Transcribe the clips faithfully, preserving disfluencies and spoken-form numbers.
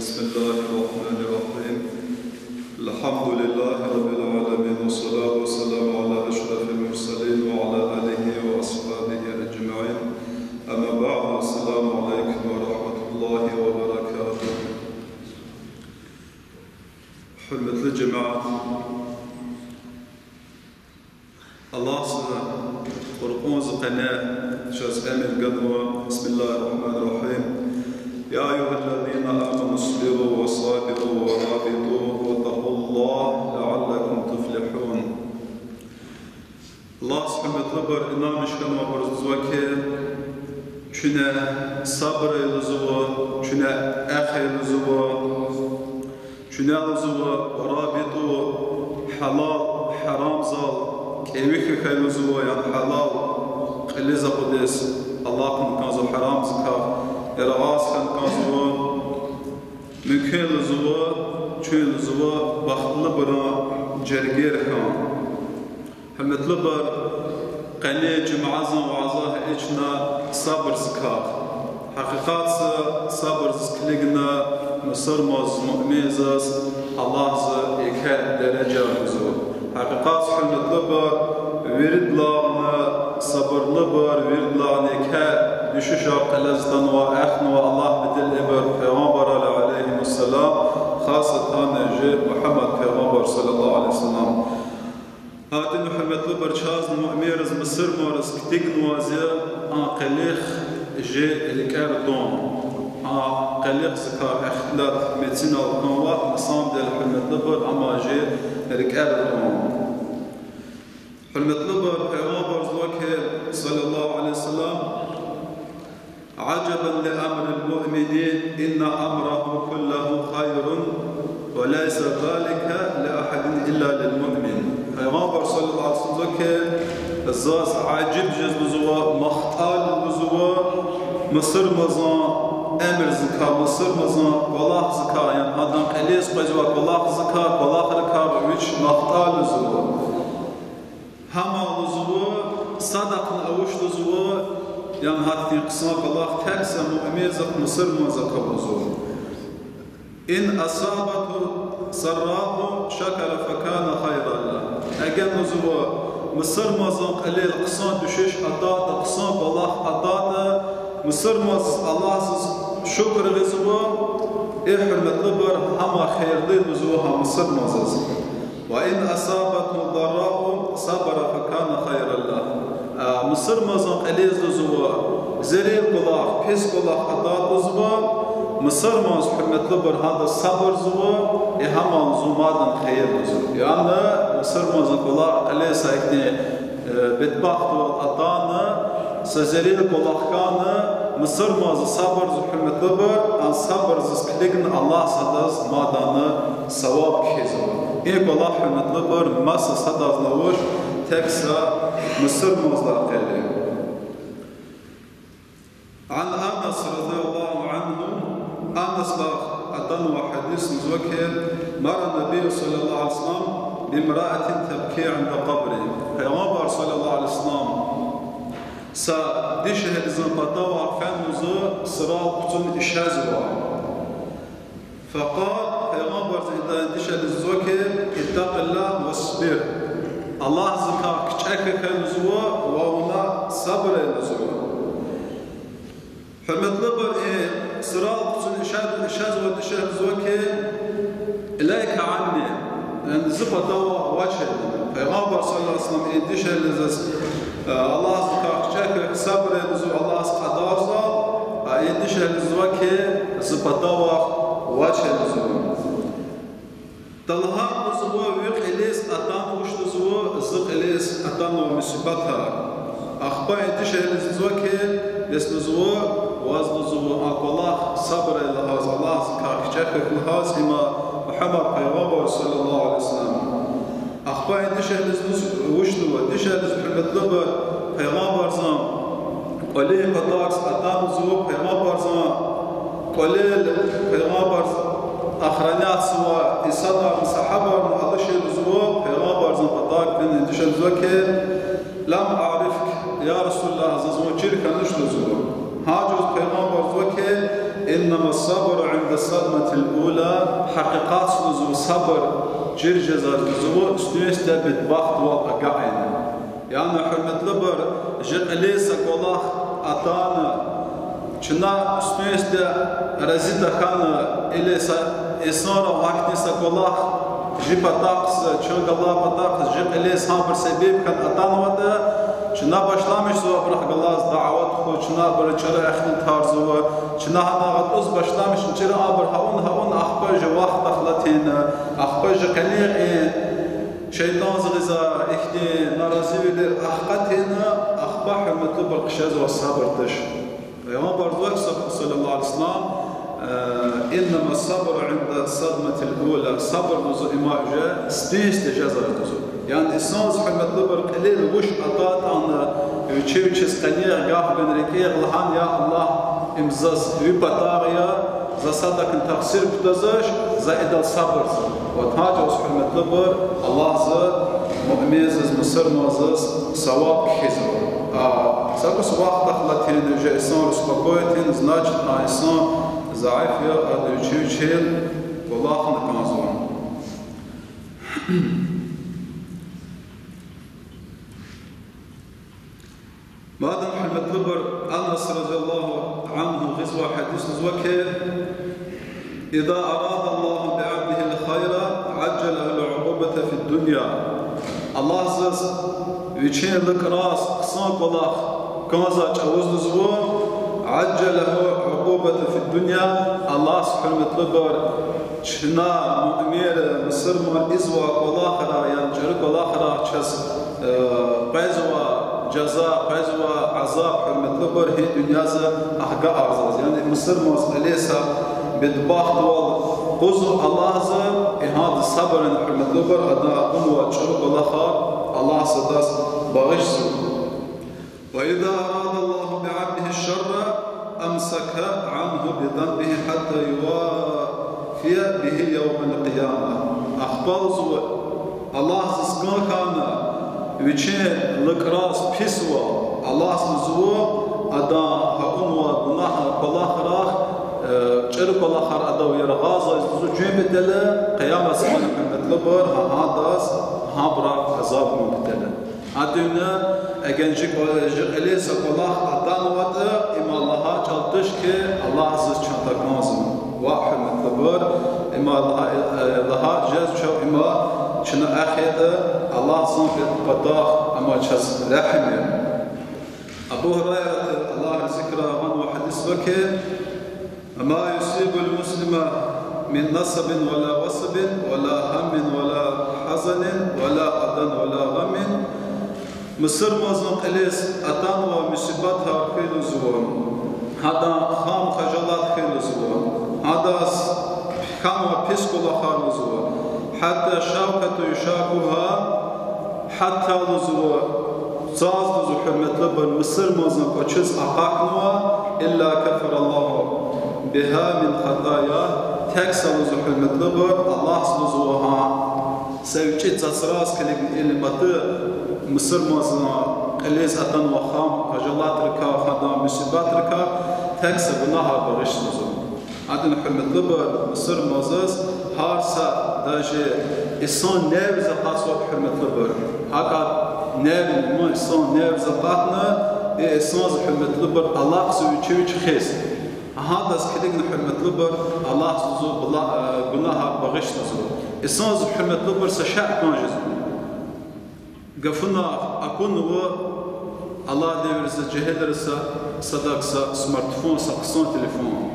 بسم الله الرحمن الرحيم. الحمد لله رب العالمين، والصلاة والسلام على أشرف المرسلين وعلى آله وأصحابه أجمعين. أما بعد، السلام عليكم ورحمة الله وبركاته. Гьуьрметлу жемят, Аллагьди Къуръанда къене чаз эмир ганва: بسم الله الرحمن الرحيم. يا أيها الذين آمنوا اصبروا وصابروا ورابطوا واتقوا الله لعلكم تفلحون. Аллагьди, гьуьрметлубур, инанмиш хьанвайбуруз лугьузва хьи, чуьне сабур ая лугьузва, чуьне эхь ая лугьузва, чуьне лугьузва ورابطوا, гьалал, гьарамзал кӀеви хьухь ая лугьузва, яни гьалал кьилиз акъудиз, алахъна кӀанзава гьарамзикай, яргъаз хьана кӀанзава, муькуьн лугьузва, чуьн лугьузва бахтлубурун жергейрикай. Гьуьрметлубур, къенин жуьмядин вязда гьа ичӀна сабурдикай. Гьакъикъатда сабурдиз килигна мусурмандиз, муъминдиз Аллагьди еке дережа гузва. Гьакъикъатда, гьуьрметлубур, виридалайни сабурлубур, виридалайни еке дуьшуьшар кьилиз атанва, эхнава Аллагьдин вилик ибур пайгъамбарри عليهم السلام, хасатан жи Мугьаммад пайгъамбар صلى الله عليه وسلم. Гьа итимди, гьуьрметлубур, чаз, муъминриз, мусурманриз килигнавайди я а къилих жи рикӀер тун. А къилихдикай ихтилат мецинал кӀанва, на самом деле, гьуьрметлубур, амма жи рикӀер тун. Гьуьрметлубур, пайгъамбарди лугьузва хьи, صلى الله عليه وسلم: عجبا لأمر المؤمن إن أمره كله خير وليس ذلك لأحد إلا للمؤمن. Пайгъамбар صلى الله عليه وسلم лугьузва хьи, заз ажиб жез лугьузва, махтал лугьузва мусурмандин эмирдикай, мусурмандин кӀвалахдикай, яни гьадан кьилиз къвезвай кӀвалахдикай, кӀвалахрикай вич махтал лугьузва. Гьам лугьузва, садахъни авач лугьузва, яни гьахьтин хъсан кӀвалах тек са муъминдихъ, мусурмандихъ ава лугьузва. إن أصابته سراء شكر فكان خيرا له. Эгер лугьузва мусурмандин кьилел хъсан дуьшуьш атайтӀа, хъсан кӀвалах атайтӀа, мусурмандиз, Аллагьдиз шукур гъизва, э, гьуьрметлубур, гьам хийирлу я лугьузва гьа мусурмандиз. وإن أصابته ضراء صبر فكان خيرا له. А, мусурмандин кьилел лугьузва зерел кӀвалах, пис кӀвалах атайтӀа лугьузва, мусурмандиз, гьуьрметлубур, гьада сабур ийизва, э, гьам лугьузва мадни хийир я лугьузва. Яни мусурмандин кӀвалах кьилел са ихьтин, э, бедбахтвал атана, са зерел кӀвалах хьана, мусурмандиз сабур ийиз, гьуьрметлубур, а сабурдиз килигна Аллагьди адаз мадни саваб кхьизва. И кӀвалах, гьуьрметлубур, маса садазни авач, тек са мусурмандилай гъейри. عن أنس رضي الله عنه, Анасдихъ атанвай гьадис, лугьузва хьи, مر النبي صلى الله عليه وسلم بامرأة تبكي عند قبره. Пайгъамбар صلى الله عليه وسلم са дишегьлидин патав фена, лугьузва, сурал къуцун ишезва. فقال, Пайгъамбарди и дишегьлидиз лугьузва хьи, اتق الله واصبر. Аллагьдикай кичӀе хьухь, лугьузва, ва вуна сабур ая, лугьузва. Гьуьрметлубур, и сурал къуцун ише-, ишезвай дишегьлидиз лугьузва хьи, إليك عني, яни зи патав вач, лугьузва. Пайгъамбар صلى الله عليه وسلم и дишегьлидиз, э, Аллагьдикай кичӀе хьухь, сабур ая, лугьузва, Аллагьди кьадарзава, а и дишегьлидиз лугьузва хьи, зи патав вач, лугьузва. Талгьана, лугьузва, ви кьилиз атанвач, лугьузва, зи кьилиз атанвай мусибатар. Ахпа и дишегьлидиз лугьузва хьи, бес, лугьузва, ваз, лугьузва, а кӀвалах сабур ая лагьайла, Аллагьдикай кичӀе хьухь лагьайла, им Мугьаммад пайгъамбар صلى الله عليه وسلم. Ахпа и дишегьлидиз лугьузва, вуч лугьузва, дишегьлидиз, гьуьрметлубур, Пайгъамбардин кӀвалин патав атана, лугьузва, Пайгъамбардин кӀвалел, Пайгъамбардиз охранять ийизвай инсанарни, сагьабайрини алачир, луьгьузва, Пайгъамбардин патав фена, и дишегьли луьгьузва хьи, لم أعرفك يا رسول الله, заз вун чир хьанач, луьгьузва. Гьа чӀавуз Пайгъамбарди луьгьузва хьи, إنما الصبر عند الصدمة الأولى, гьакъикъатда лугьузва сабур чир жезва лугьузва уьстуьнсди бедбахтвал агакьайла. Яни, гьуьрметлубур, жи кьилиз са кӀвалах атана, чна уьстуьнсди рази тахьана, или са инсанрал гьахьтин са кӀвалах жи патахъ, чун галай патахъ, жи кьилиз гьабур себеб хьана атанватӀа, чна башламишзава абурухъ галаз дават хьун, чна абуру чӀуру эхтилатарзава, чна гьана гъатӀуз башламишна чӀуру абур гьа авуна, гьа авуна, ахпа жи вахт ахлатна, ахпа жи къенин шейтӀанза гъиза ихьтин наразивилер ахкъатна, ахпа, гьуьрметлубур, хъжезва сабур туш. Пайгъамбарза вак са-, صلى الله عليه وسلم, э, إنما الصبر عند الصدمة الأولى. Сабур лугьузва им я, уже стенсди жезва лугьузва. Яни инсанза, гьуьрметлубур, кьилел вуч атайтӀани, вичи вичиз къенин гаф гана, рикӀел лагьана: я Аллагь, им заз ви патав я, за садакни тахсир кутазвач, за идал сабур ийин. Ва гьа чӀавуз, гьуьрметлубур, Аллагьза муъминзаз, мусурманзаз саваб кхьизва. А са кӀус вахт ахлатна, уже инсан успокоитна, значит, а инсан заиф я, ада вичи вичел кӀвалахна кӀанзава. Мадни, гьуьрметлубур, Анас رضي الله عنه гъизвай гьадис лугьузва хьи: إذا أراد الله بعبده الخير عجل له العقوبة في الدنيا. Аллагьза вичин лукӀраз хъсан кӀвалах кӀанзавай чӀавуз лугьузва, عجل له العقوبة في الدنيا, Аллагьза, гьуьрметлубур, чна, муъминри, мусурманри ийизвай кӀвалахра, яни чӀуру кӀвалахра чаз, э, къвезвай жаза, къвезвай азаб, гьуьрметлубур, гьи дуьньяза агакьарзава. Яни мусурманза кьилиз са бедбахтвал гузва Аллагьза, и гьада сабурни, гьуьрметлубур, ада авунвай чӀуру кӀвалахар Аллагьза адаз багъишзава. وإذا أراد الله بعبده الشر أمسك عنه بذنبه حتى يوافي به يوم القيامة. Ахпа лугьузва, Аллагьзаз кӀан хьана вичин лукӀраз писвал, Аллагьза лугьузва, адан авунвай гунагьрихъ, кӀвалахрихъ, э, чӀуру кӀвалахар адав яргъазва лугьузва чун патал, къиямат сифте, гьуьрметлубур, гьа гьадаз гьабурал азаб гун патал. Гьа дуьнья, эгер жи кӀва-, жи кьилиз са кӀвалах атанватӀа, има лагьай чӀал туш хьи, Аллагьзаз чун такӀанзава. Ва, гьуьрметлубур, има лагьа-, э, лагьай жезва чав, има чна эхирда Аллагьзан пе-, патахъ, амма чаз регьим ая. Абу Гьурайрата, Аллагь рази хьурай, лагьанвай гьадис ава хьи: ما يصيب المسلم من نصب ولا وصب ولا هم ولا حزن ولا أذى ولا غم. Мусурманзан кьилиз атанвай мусибатар хьи лугьузва, гьадан хам-хажалат хьи лугьузва, гьадаз хьанвай пис кӀвалахар лугьузва, حتى الشوكة يشاكها, гьатта лугьузва, цаз лугьузва, гьуьрметлубур, мусурманзан кӀвачиз акъахьнава, إلا كفر الله بها من خطاياه, тек са лугьузва, гьуьрметлубур, Аллагьза лугьузва гьа са вичӀи цацраз килигна или мад мусурманзан кьилиз атанвай хам-хажалатрикай, гьадан мусибатрикай тек са гунагьар багъишзава лугьузва. Гьадан, гьуьрметлубур, мусурманзаз гьар са, даже инсан нервиз акъатзаватӀа, гьуьрметлубур. ГьакӀ нерв, ма инсан нервиз акъатна, и инсанза, гьуьрметлубур, алакьзава вичи вич хьиз. Гьадаз килигна, гьуьрметлубур, Аллагьза лугьузва, була-, э, гунагьар багъишзава лугьузва. Инсанза, гьуьрметлубур, са шей кӀан жезва. Гафунихъ акунва, алай девирза жегьилриз са, садак са смартфон, са хъсан телефон.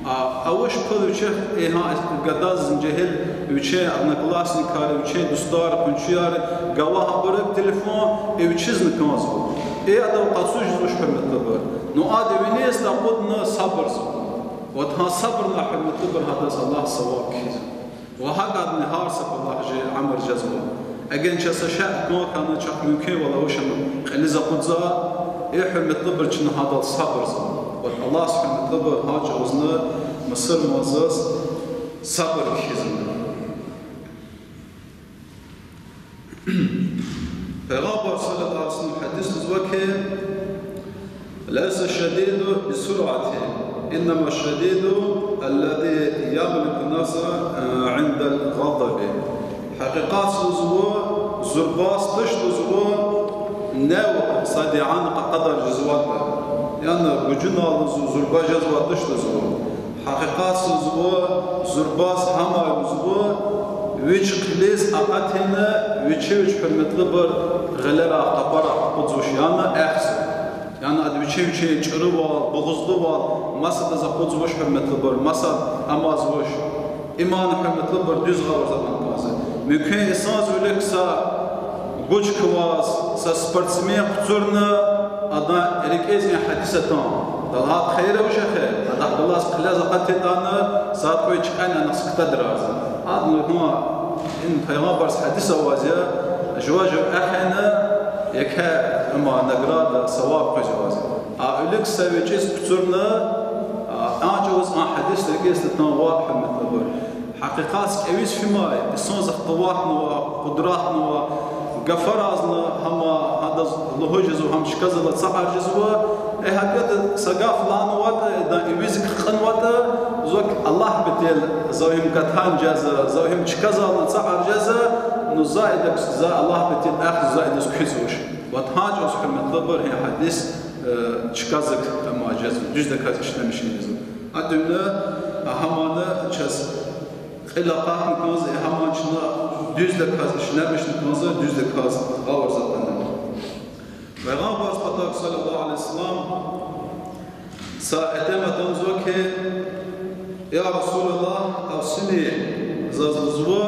А, авач пул вичи, и гьа гадазни жегьил вичин одноклассникар, вичин дустар, къуншияр гвай абуру телефон, и вичизни кӀанзава. И адав къацу жезвач, гьуьрметлубур. Ну, ада виниз акъудна сабурзава. Вот гьа сабурни, гьуьрметлубур, гьадаз Аллагьза саваб кхьизва. Ва гьакӀадни гьар са кӀвалах жи уьмуьр жезва. Эгер чаз са шей кӀан хьана, чахъ мумкинвал авачни кьилиз акъудзава, э, гьуьрметлубур, чна гьадал сабурзава. Вот Аллагьза, гьуьрметлубур, гьа чӀавузни мусурманзаз сабур кхьизва. Пайгъамбар صلى الله عليه وسلم гьадис лугьузва хьи: ليس الشديد بالصرعة. إنما الشديد الذي يملك نفسه عند الغضب. Гьакъикъатда лугьузва, зурбаз туш лугьузва, нев сади яна къакъадар жезватӀа. Яни гужуналди лугьузва, зурба жезватӀа туш лугьузва. Гьакъикъатда лугьузва, зурбаз гьам я лугьузва, вич хъилиз акъатайла, вичи вич, гьуьрметлубур, гъилерай, къапарай акъудзавач, яни эхзава. Яни ада вичин-вичин чӀурувал, бугъузлувал, масадаз акъудзавач, гьуьрметлубур, масад амазвач. Има, гьуьрметлубур, дуьз гъавурда акъатна кӀанзава. Мумкин, инсанза вилик са гуж кваз, са спортсмен къачурна, адан рикӀиз и гьадис атана. Далат хайра вуж эхир, адахъ галаз хъилез акъатайтӀани, сад кьве чкӀани анихъ сктадрарза. Ада лугьузва, им Пайгъамбарзин гьадис авазва, жува жув эхирна, еке, има, награда, саваб къвезвайзва. А вилик са вичӀиз къачурна, а, а чӀавуз а гьадис рикӀиз атанва, гьуьрметлубур. Гьакъикъатда кӀевиз фимай, инсанзахъ къуватнава, къудратнава, гафаразни гьама, гьадаз лугьуз жезва, гьам чкадал цӀар жезва, э, гьакӀ са гаф лагьанватӀа, идан ивизик кьунватӀа, зак Аллагь патал за им гатан жезва, за им чкадал цӀар жезва, ну за идак, за Аллагь патал эхзава, за идаз куьзвач. Ва гьа чӀавуз, гьуьрметлубур, гьа гьадис, э, чкадик ама жезва, дуьздаказ ишлемишна жезва. Гьа тӀимил, а, гьамни чаз кьил акъатна кӀанзава, гьамни чна дуьздаказ ишлемишна кӀанзава, дуьздаказ гъавурда акъатна. Пайгъамбарзин патай, صلى الله عليه وسلم, са итим атанзава хьи, يا رسول الله, أوصني, заз лугьузва,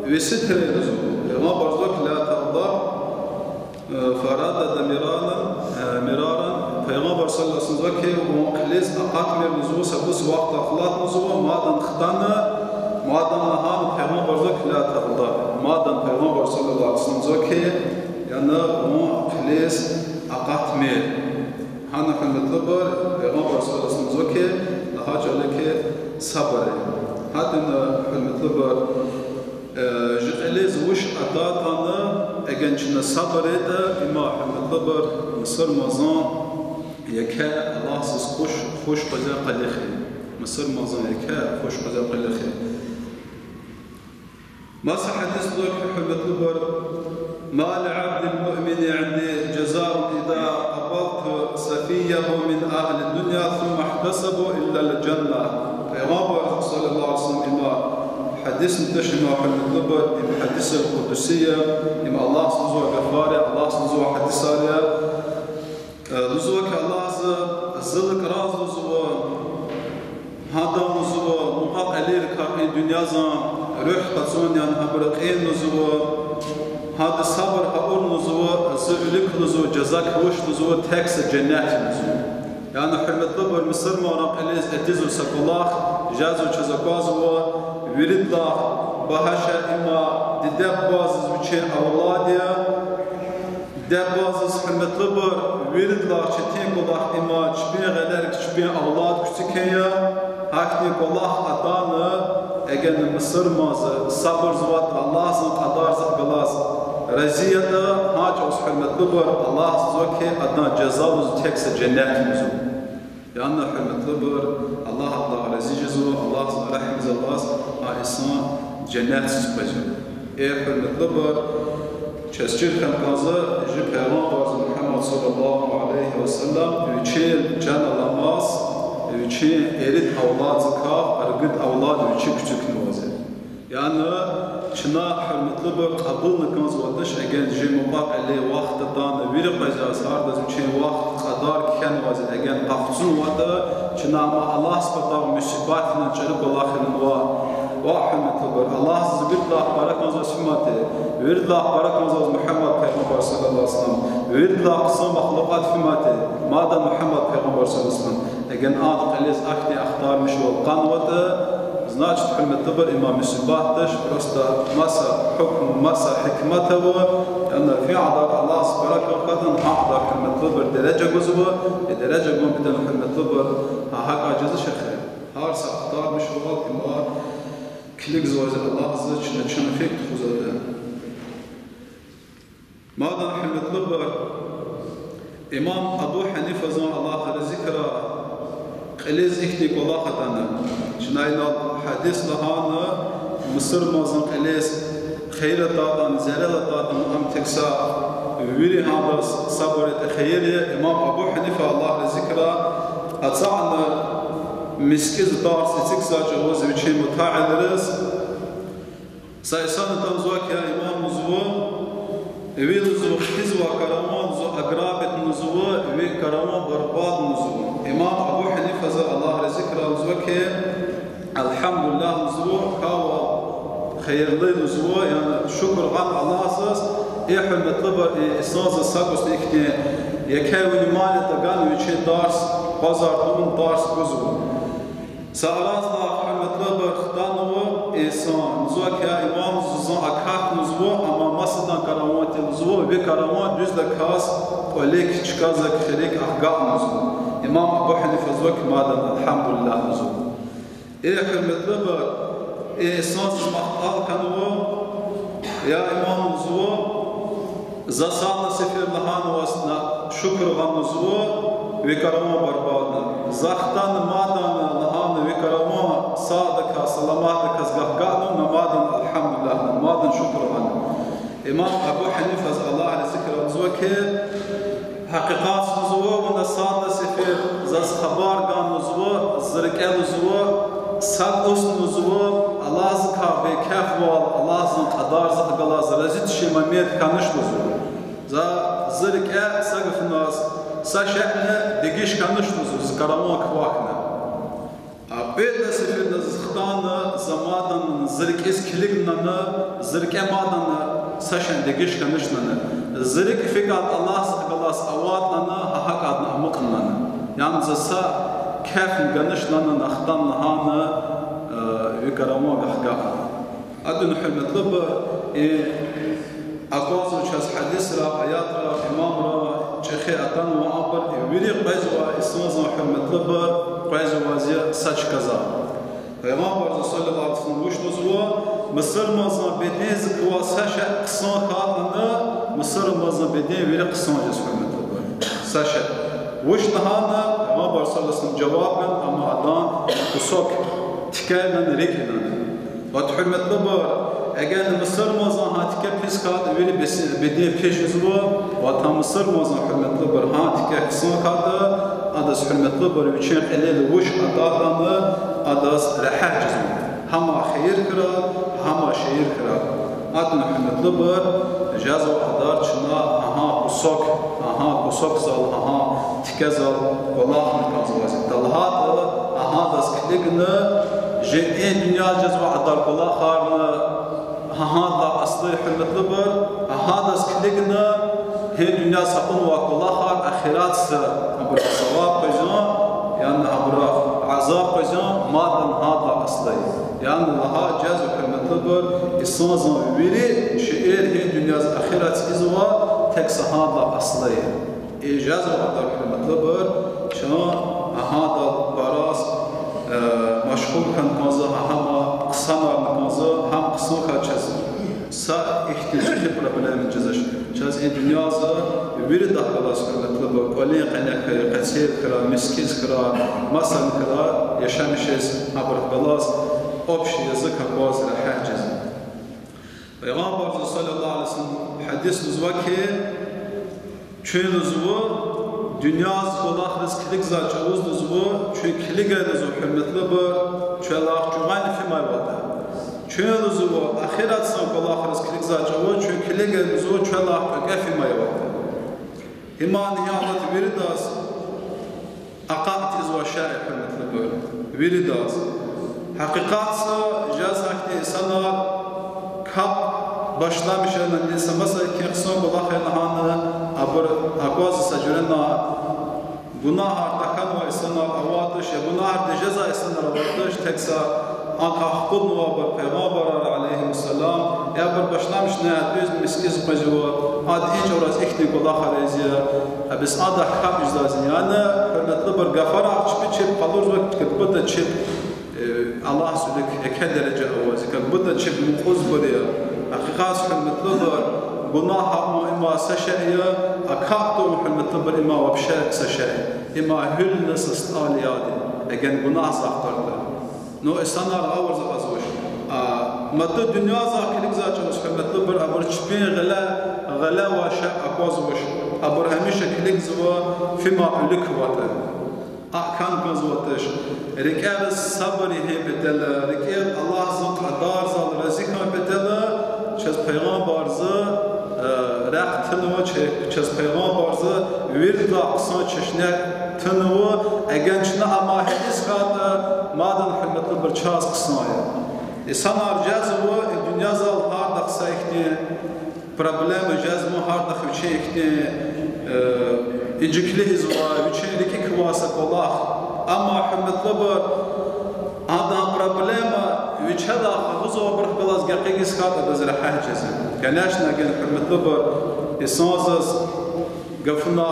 веси тир лугьузва. Пайгъамбар лугьузва хьи, لا تغضب, э, فردد مرارا, э, مرارا. Пайгъамбар صلى الله عليه وسلم лугьузва хьи, вун хъилиз акъатмир лугьузва, са кӀус вахт алатна лугьузва, мадни хтана, мадни лагьана, Пайгъамбар лугьузва хьи, لا تغضب. Мадни Пайгъамбар صلى الله عليه وسلم лугьузва хьи, яни вун хъилиз акъатмир. Гьана, гьуьрметлубур, Пайгъамбар صلى الله عليه وسلم лугьузва хьи, лагьай чӀал я хьи, сабур ая. Гьа тӀимил, гьуьрметлубур, э, жи кьилиз вуч атайтӀани, эгер чна сабур авуртӀа, има, гьуьрметлубур, мусурманзан еке Аллагьзаз хуш, хуш къвезвай къилих я. Мусурманзан еке хуш къвезвай къилих я. Маса гьадисда лугьузва хьи, гьуьрметлубур: ما لعبد مؤمن عندي جزاء إذا قبضت صفيه من أهل الدنيا ثم احتسبه إلا الجنة. Пайгъамбар صلى الله عليه وسلم има гьадисни тушир, гьуьрметлубур, им гьадис къудси я, им Аллагьзан лугьузвай гафар я, Аллагьзан лугьузвай гьадисар я. Э, лугьузва хьи, Аллагьза зи лукӀраз лугьузва, гьадан лугьузва мукьва-кьилийрикай и дуьньязан руьгь къачун, яни гьабуру кьин лугьузва, гьада сабур авур лугьузва, зи вилик лугьузва жаза квач лугьузва, тек са женнет я лугьузва. Яни, гьуьрметлубур, мусурманрин кьилиз этизва са кӀвалах, жезва чаз аквазва, виридалай багьа шей има диде-бубадиз вичин авлад я, диде-бубадиз, гьуьрметлубур, виридалай четин кӀвалах има чпин гъилерик чпин авлад куьцӀикун я, гьахьтин кӀвалах атана, эгер мусурман сабурзаватӀа, Аллагьзан кьадарзахъ галаз рази ятӀа, гьа чӀавуз, гьуьрметлубур, Аллагьза лугьузва хьи, адан жаза лугьузва тек са женнет лугьузва. Яни, гьуьрметлубур, Аллагь адалай рази жезва, Аллагьзан регьимдаллаз а инсан женнетдиз къвезва. Э, гьуьрметлубур, чаз чир хьана кӀанзава жи Пайгъамбарза Мугьаммад صلى الله عليه وسلم вичин чан аламаз, вичин ирид авладдикай ругуд авлад вичи куьцӀуькнавазва. Яни чна, гьуьрметлубур, кьабулна кӀанзавайди туш, эгер жи мукьва-кьилийрин вахт атана, вири къвезвай, гьардаз вичин вахт, кьадар кхьенвайди, эгер къахцунватӀа, чна ам Аллагьзан патай мусибатни чӀуру кӀвалахни ава. Ва, гьуьрметлубур, Аллагьза виридалай пара кӀанзаваз фиматӀа, виридалай пара кӀанзаваз Мугьаммад Пайгъамбар صلى الله عليه وسلم, виридалай хъсан махлукьат фиматӀа, мадни Мугьаммад Пайгъамбар صلى الله عليه وسلم. Эгер адан кьилиз ахьтин ахтармишвал кьунватӀа, значит, гьуьрметлубур, им мусибат туш, просто маса гьукум, маса гьикмат ава, яни фида Аллагьза пара кӀан хьайитӀани, гьа кьадар, гьуьрметлубур, дережа гузва, и дережа гун патал, гьуьрметлубур, гьа гьакӀ жезва шехи. Гьар са ахтармишвал има килигзавайди Аллагьза чна чун фикир тухузватӀа. Мадни, гьуьрметлубур, имам Абу Гьанифазан, Аллагь рази хьурай, Кьилиз ихьтин кӀвалах атана. Чна инал гьадис лагьана, мусурманзан кьилиз хийир атайтӀани, зарар атайтӀани, ам тек са вири гьадаз сабур ятӀа хийир я. Имам Абу Гьанифа, Аллагь рази хьурай, ацукьна мискӀиндиз тарс эцигзавай чӀавуз вичин мутавалийриз. Са инсан атана лугьузва хьи, я имам, лугьузва, ви, лугьузва, хтизвай караван, лугьузва, ограбитьна лугьузва, ви караван барбатӀна лугьузва. Имам Абу Гьанифази, Аллагь рази хьурай, лугьузва хьи, الحمد لله, лугьузва, квевай хийирлу, лугьузва, яни шукур гъана Аллагьдиз, и, гьуьрметлубур, и инсандиз са кӀусни ихьтин еке внимание тагана вичи тарс къвазарна, тарс гузва. Са аразлай, гьуьрметлубур, хтанва инсан, лугьузва хьи, я имам, лугьузва, зун акатна, лугьузва, амма масадан караван тир, лугьузва, ви караван дуьздаказ кӀвалик, чкадик, хирик агакьна, лугьузва. Имам Абу Гьанифа лугьузва хьи, мадни, الحمد لله, лугьузва. Э, гьуьрметлубур, и инсандиз махтӀал хьанва, я имам, лугьузва, за сад сефер лагьанваз на шукур гъана, лугьузва, ви караван барбатӀна. За хтана, мадни лагьана, ви караван садаказ, саламатдаказ гахгатӀна, на мадни الحمد لله, на мадни шукур гъана. Имам Абу Гьанифази, Аллагь рази хьурай, лугьузва хьи, гьакъикъатда, лугьузва, вуна сад сефер заз хабар гана, лугьузва, зи рикӀе, лугьузва, са кӀусни, лугьузва, Аллагьдикай бейкефвал, Аллагьдин кьадардихъ галаз рази тушир момент хьанач, лугьузва. За зи рикӀе са гафуназ са шейни дегиш хьанач, лугьузва, зи караван квахьна. А кьвед сеферда заз хтана, за мадни зи рикӀиз килигнани, зи рикӀе мадни са шейни дегиш хьаначни. Зи рикӀ фикӀад Аллагьдихъ галаз аватӀани, гьа гьакӀадни амукьнани. Яни за са кефни ганачни, на хтана лагьана, э, ви караван гахгатӀна. Адан, гьуьрметлубур, и аквазва чаз гьадисра, аятра, имамра чӀехи атанва, абур вири къвезвай инсандин, гьуьрметлубур, къвезвай я са чкадиз. Пайгъамбарди صلى الله عليه وسلم вуч лугьузва, мусурмандин бедендиз квай са шей хъсан хьайитӀани, мусурмандин беден вири хъсан жез, гьуьрметлубур. Са шей. Вуч лагьана, Пайгъамбар صلى الله عليه وسلم жаваб гана, амма адан кусок, тике лагьана, рикӀ лагьана. Вад, гьуьрметлубур, эгер мусурмандин гьа тике пис хьайитӀа, вири бес-, беден пис жезва, вад, гьа мусурмандин, гьуьрметлубур, гьа тике хъсан хьайитӀа, адаз, гьуьрметлубур, вичин кьилел вуч атайтӀани, адаз регьят жезва. Гьам хийир хьурай, гьам шейэр хьурай. Адан, гьуьрметлубур, жезва кьадар чна гьа кусок, гьа кусокдал, гьа тикедал кӀвалахна кӀанзавайди. ТалгьайтӀа гьадаз килигна, жи и дуьньяда жезвай кьадар кӀвалахарни гьадалай аслай, гьуьрметлубур, гьадаз килигна, гьи дуьньяда са кьунвай кӀвалахар ахиратда абурувай саваб къвезва, яни абурувай азаб къвезва, мадни гьадалай аслай. Яни лагьай жезва, гьуьрметлубур, инсандин вири шейэр гьи дуьньяда, ахиратда ийизвай тек са гьадалай аслай. И жезва кьадар, гьуьрметлубур, чун гьадал бараз, э, машгъул хьана кӀанзава, гьам хъсанарна кӀанзава, гьам хъсан хьайитӀа чаз са ихьтин чӀехи проблема жезвач. Чаз и дуьньяда виридахъ галаз, гьуьрметлубур, кӀвалин къене хьурай, къецел хьурай, мискӀиндиз хьурай, масанни хьурай, яшамиш жез, абурухъ галаз общий язык акваз регьят жез. Пайгъамбарди صلى الله عليه وسلم гьадисда лугьузва хьи, чун, лугьузва, дуьньядиз кӀвалахриз килигзавай чӀавуз, лугьузва, чун килигайла, лугьузва, гьуьрметлубур, чвелай чӀугваз фимайвал. Чун, лугьузва, ахиратдин кӀвалахриз килигзавай чӀавуз, чун килигайла, лугьузва, чвелай кӀвекӀве фимайвал. Иман, иянат виридаз акъатзавай шей, гьуьрметлубур, виридаз. Гьакъикъатда жез гьахьтин инсанар капӀ башламишна, са масала хьи, хъсан кӀвалах я лагьана, абур аквазва са жуьрена, гунагьар тахьанвай инсанар аватдач, я гунагьар тежезвай инсанар аватдач, тек са анкъай хкуднавайбур, пайгъамбарар, عليهم السلام, я абур башламишна дуьз мискӀиндиз къвезва, ада и чӀавуз ихьтин кӀвалахар ийизва, а бес адахъ капӀ ийизвайди я. Яни, гьуьрметлубур, гафарай чпи чеб къалурзава, как будто чеб, э, Аллагьдин вилик еке дережа авайди, как будто чеб мукьувзабур я. Гьакъикъатда, гьуьрметлубур, гунагь авун им са шей я, а капӀ тавун, гьуьрметлубур, им вообще са шей. Им гьуьлни са стӀал яд я. Эгер гунагь захъ тартӀа. Ну, инсанар гъавурда акъвазвач. А, мад дуьньязал килигзавай чӀавуз, гьуьрметлубур, абур чпин гъиле, гъиле авай шей аквазвач. Абур гьамиша килигзава, фима уьлуьк аватӀа. АхӀкам кӀанзаватӀа. РикӀера сабур гьи патал, рикӀера Аллагьзан кьадарзал рази хьун патал, чаз пайгъамбарза, э, рехъ тунва, че-, чаз пайгъамбарза виридалай хъсан чешне тунва, эгер чна амай гьиниз хьайитӀа, мадни, гьуьрметлубур, чаз хъсан я. Инсанар жезва, и дуьньязал гьардахъ са ихьтин проблема жезва, гьардахъ вичин ихьтин, э, инжиклу ийизвай, вичин рикӀик квай са кӀвалах. Амма, гьуьрметлубур, адан проблема вичелай агъузарбурухъ галаз гекъигиз хьайитӀа, адаз регьят жезва. Конечно, эгер, гьуьрметлубур, инсанзаз гафуна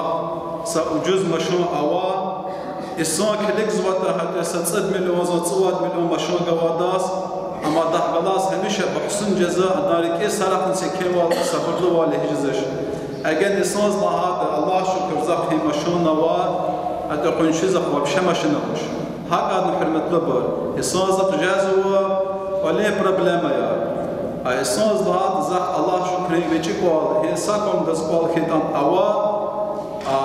са ужуз машин ава, инсан килигзаватӀа, гьатта са цӀуд миллионзан, цӀувад миллион машин гвай адаз, амма адахъ галаз гьамиша бахсун жезва, адан рикӀиз са рахун секинвал, сабурлувал жезвач. Эгер инсанза лагьайтӀа, Аллагь шукур, захъ и машин ава, гьатта къуншизахъ вообще машин авач. ГьакӀ ятӀани, гьуьрметлубур, инсанзахъ жезва кӀвалин проблемаяр. А инсанза лагьайтӀа, захъ, Аллагь шукур, гьи гъвечӀи кӀвал, гьи са кӀвалдаз кӀвал хьайитӀани ава, а,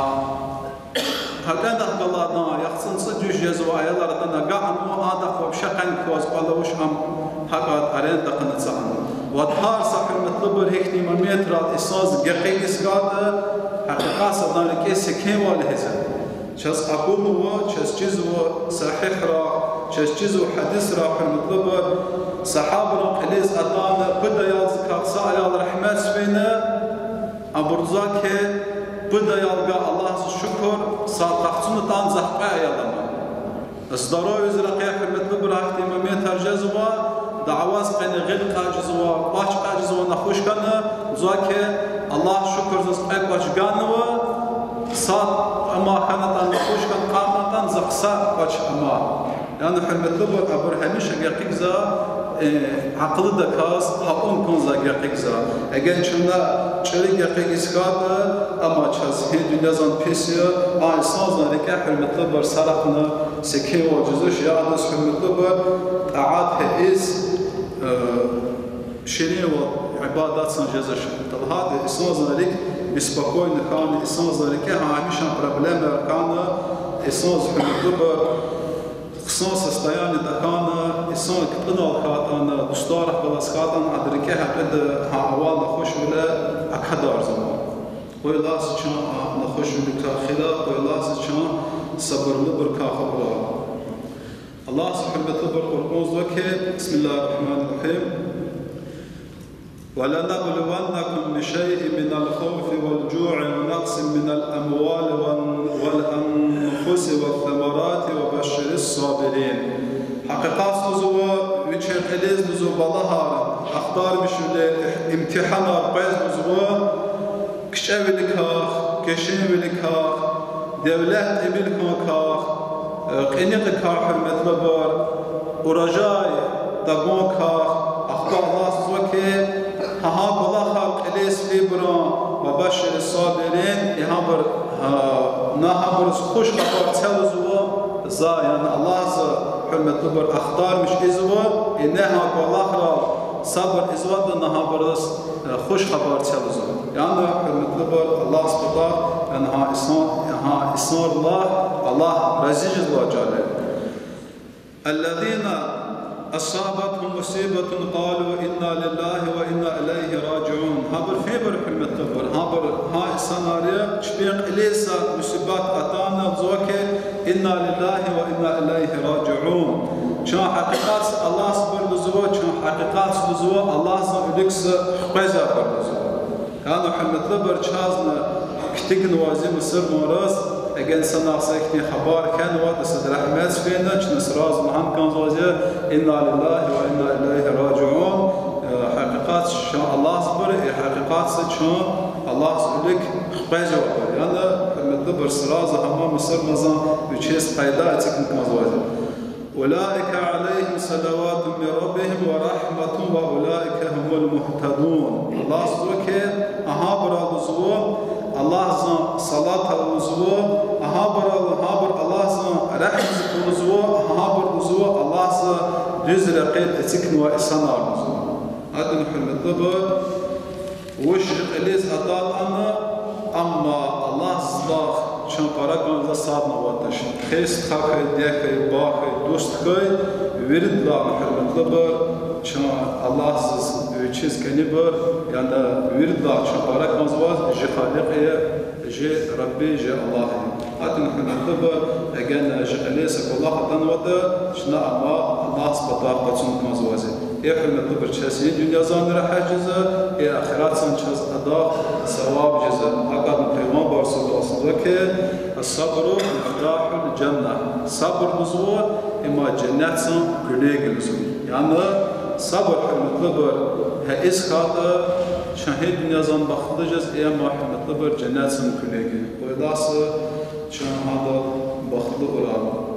гьакӀ ятӀани, гьакӀ галайдан яхцӀурни цӀуд йис жезва, аялар атана агакьнава, адахъ вообще къенкваз кӀвал авач, ам гьакӀ ятӀа арендадиз ацукьнава. Ва гьар са, гьуьрметлубур, ихьтин моментрал инсанза гекъигиз хьайитӀа, гьакъикъатда адан рикӀиз секинвал жезва. Чаз акунва, чаз чизва сагьигьрай, чаз чизва гьадисрай, гьуьрметлубур, сагьабайрин кьилиз атана, пуд аялдикай са аял регьметдиз фена, абур лугьузва хьи, пуд аялдикай, Аллагьзаз шукур, сад къахцун атана, захъ кьве аял ама. Здоровьедиз рекье, гьуьрметлубур, гьахьтин моментар жезва, дявеяр къене гъил кьаз жезва, кӀвач кьаз жезва, нахуш хьана, лугьузва хьи, Аллагьзаз шукур, заз кьве кӀвач ганва, сад ама хьанатӀани, нахуш хьана, кьатӀанатӀани, захъ са кӀвач ама. Яни, гьуьрметлубур, абур гьамиша гекъигзава, э, акьулдаказ, гьакьун кӀанзавай гекъигзава. Эгер чна чӀуру гекъигиз хьайитӀа, амма чаз гьи дуьньязан пис я, а инсанзан рикӀе, гьуьрметлубур, са рахуна секинвал жезвач, я адаз, гьуьрметлубур, тӀаат гьиз, э, ширинвал, ибадатсан жезвач. ТӀа лагьайтӀа, инсанзан рикӀ беспокойный хьана, инсанзан рикӀе гьамиша проблемаяр хьана, инсанза, гьуьрметлубур, хъсан состояниеда хьана, инсан кпӀунал хьайитӀани, дустарихъ галаз хьайитӀани, адан рикӀе гьакьида гьа авай нахушвилер акадарзава. Къуй Аллагьди чун а нахушвилерикай хила, къуй Аллагьди чун сабурлубурукай хабурай. Аллагьди, гьуьрметлубур, Къуръанда лугьузва хьи, بسم الله الرحمن الرحيم. ولنبلونكم بشيء من الخوف والجوع ونقص من الأموال وال-، والأنفس والثمرات وبشر الصابرين. Гьакъикъатда лугьузва, вичин кьилиз лугьузва балагьар ахтармишвиле, имтигьанар къвез лугьузва, кичӀевиликай, кешенвиликай, девлет тӀимил хьуникай, э, кьиникьикай, гьуьрметлубур, урожай тагуникай, ахпа Аллагьди лугьузва хьи, гьа гьа кӀвалахар кьилиз фейибурун, وبشر الصابرين, и гьабур, гьа, на гьабуруз хуш хабар це лугьузва, за, яни Аллагьди, гьуьрметлубур, ахтармиш ийизва, и на гьа кӀвалахрал сабур ийизватӀа, на гьабуруз, э, хуш хабар це лугьузва. Яни, гьуьрметлубур, Аллагьдин патай, яни гьа инсан, гьа инсанрилай Аллагь рази жезвай чӀал. الذين أصابتهم مصيبة قالوا إنا لله وإنا إليه راجعون. Гьабур фейибур, гьуьрметлубур, гьабур гьа инсанар я, чпин кьилиз са мусибат атана, лугьузва хьи, إنا لله وإنا إليه راجعون. Чун гьакъикъатда Аллагьдин патал лугьузва, чун гьакъикъатда лугьузва, Аллагьдин виликса хквезвайбур лугьузва. Яни, гьуьрметлубур, чазни ктигнава зи мусурманриз, эгер инсанар са ихьтин хабар хьанватӀа, сад регьметдиз фена, чна сразу лагьана кӀанзава зи, إنا لله وإنا إليه راجعون, э, гьакъикъатда чун Аллагьдинбур, э, гьакъикъатда чун Аллагьдин вилик хквезвайбур. Яни, гьуьрметлубур, сразу гьам мусурманзан вичиз къайда эцигна кӀанзава зи. أولئك عليهم صلوات من ربهم ورحمة وأولئك هم المهتدون. Аллагьди лугьузва хьи, агьабурал лугьузва, Аллагьзан салатар лугьузва, гьабурал, гьабур Аллагьзан регьимдиз лугьузва, гьабур лугьузва Аллагьза дуьз рекьел эцигнавай инсанар лугьузва. Гьадан, гьуьрметлубур, вуч жи кьилиз атана, амма Аллагьзалай чун пара кӀанзаватӀа садни аватач. Хьиз стха хьуй, диде хьуй, бубади хьуй, дуст хьуй, виридалай, гьуьрметлубур, чун Аллагьзаз вичиз кӀанибур, яни виридалай чун пара кӀанзаваз жи Халикь я, жи Рабби, жи Аллагь я. Гьадан, гьуьрметлубур, эгер жи кьилиз са кӀвалах атанватӀа, чна ам Аллагьзан патай къачун кӀанзавайди я. Э, гьуьрметлубур, чаз и дуьньядизни регьят жезва, э, ахиратдизни чаз адахъ саваб жезва. ГьакӀни Пайгъамбар صلى الله عليه وسلم лугьузва хьи: الصبر مفتاح الجنة. Сабур лугьузва, им женнетдин килиг я лугьузва. Яни сабур, гьуьрметлубур, гьа икӀ хьайитӀа, чун гьи дуьньядизни бахтлу жезва, э, гьуьрметлубур, женнетдин килиг я. Къуй Аллагьди чун гьадал бахтлувилерай.